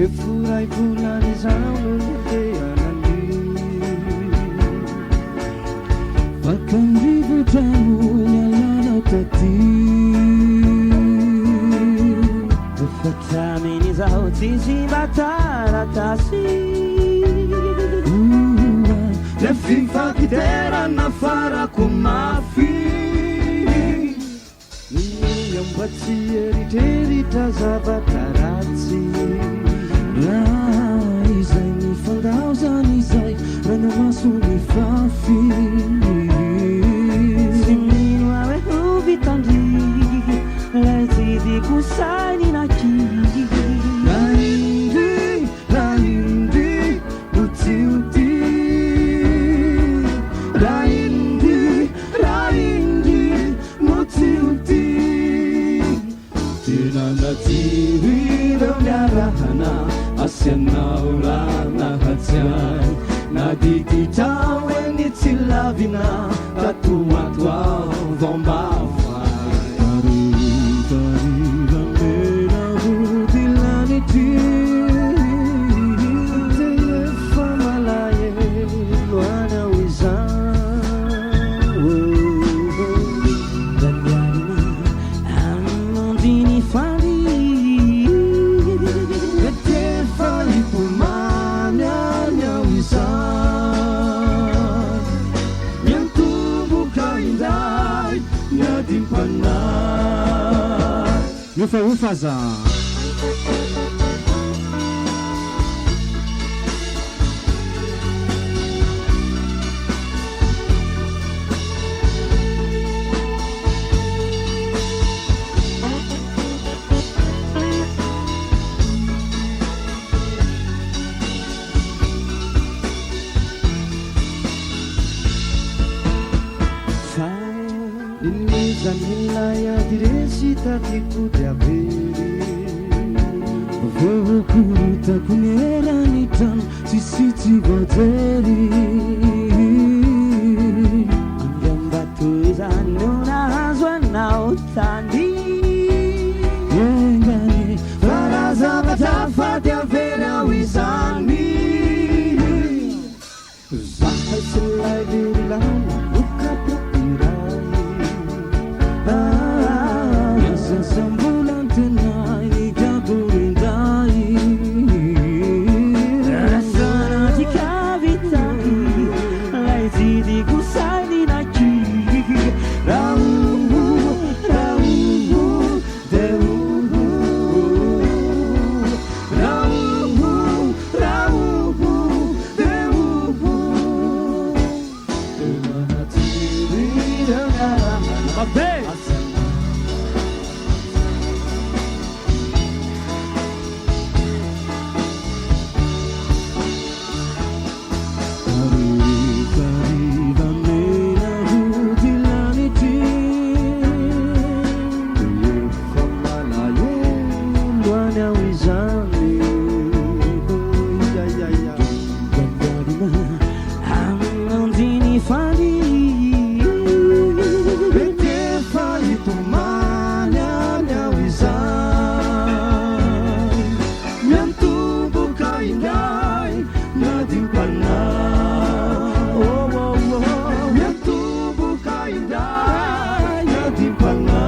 Efa iray volana izao no nandehanany. Fakan'ny rivotra no nialanao taty. Efa hatramin'izao tsisy mba taratasy. Le fifampiterana farako mafy. Minia mba tsy hieritreritra zavatra ratsy. Raha izay nifandaozana izay ranomaso nifafy. Tsy mino aho hoe ho vitan-dry ilay tsy tiako sainina aky. Raha indry, raha indry no tsy ho tia. Raha indry, raha indry no tsy ho tia. Tena natsiro ireo niarahana asianao raha nahatsiahy. Nadiditra hoe ny tsy lavina tato ho ato aho vao mba fay. Harivariva mena hody lanitry. Dia efa malahelo any aho izao. Danialina hamonjy ny fandriana. Mety efa hitomany any aho izany. Miantomboka indray ny adim-panahy. Miofaofa aza. Fa ninizan'ilay adiresy tadiko dia very. Voakorotako ny eran'ny trano tsisy tsy voajery. Angamba toy izany no nahazo anao tany. Enga anie fa raha zavatra hafa dia very aho izany. Zahay sy ilay very lala voka-po iray. Miasasa-mbola ny tenay nikatò indray. Raha sanatria ka vitany ilay tsy tiako sainina aky. Raha oho, raha oho, dia oho. Raha oho, raha oho, dia oho. Tena natsiro ireo niarahana. Harivariva mena hody lanitry. Efa malahelo any aho izany. Ia, ia, ia. Gangarina hamonjy ny fandriana. Mety efa hitomany any aho izany. Miantomboka indray ny adim-panahy. Oh, oh, oh. Miantomboka indray ny adim-panahy.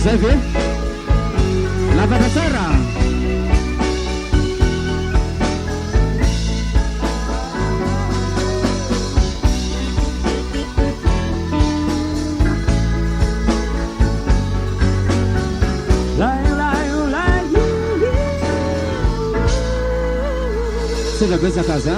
Zay ve? Lavaka tsara. Lay, lay, lay, Sendra betsaka azy a.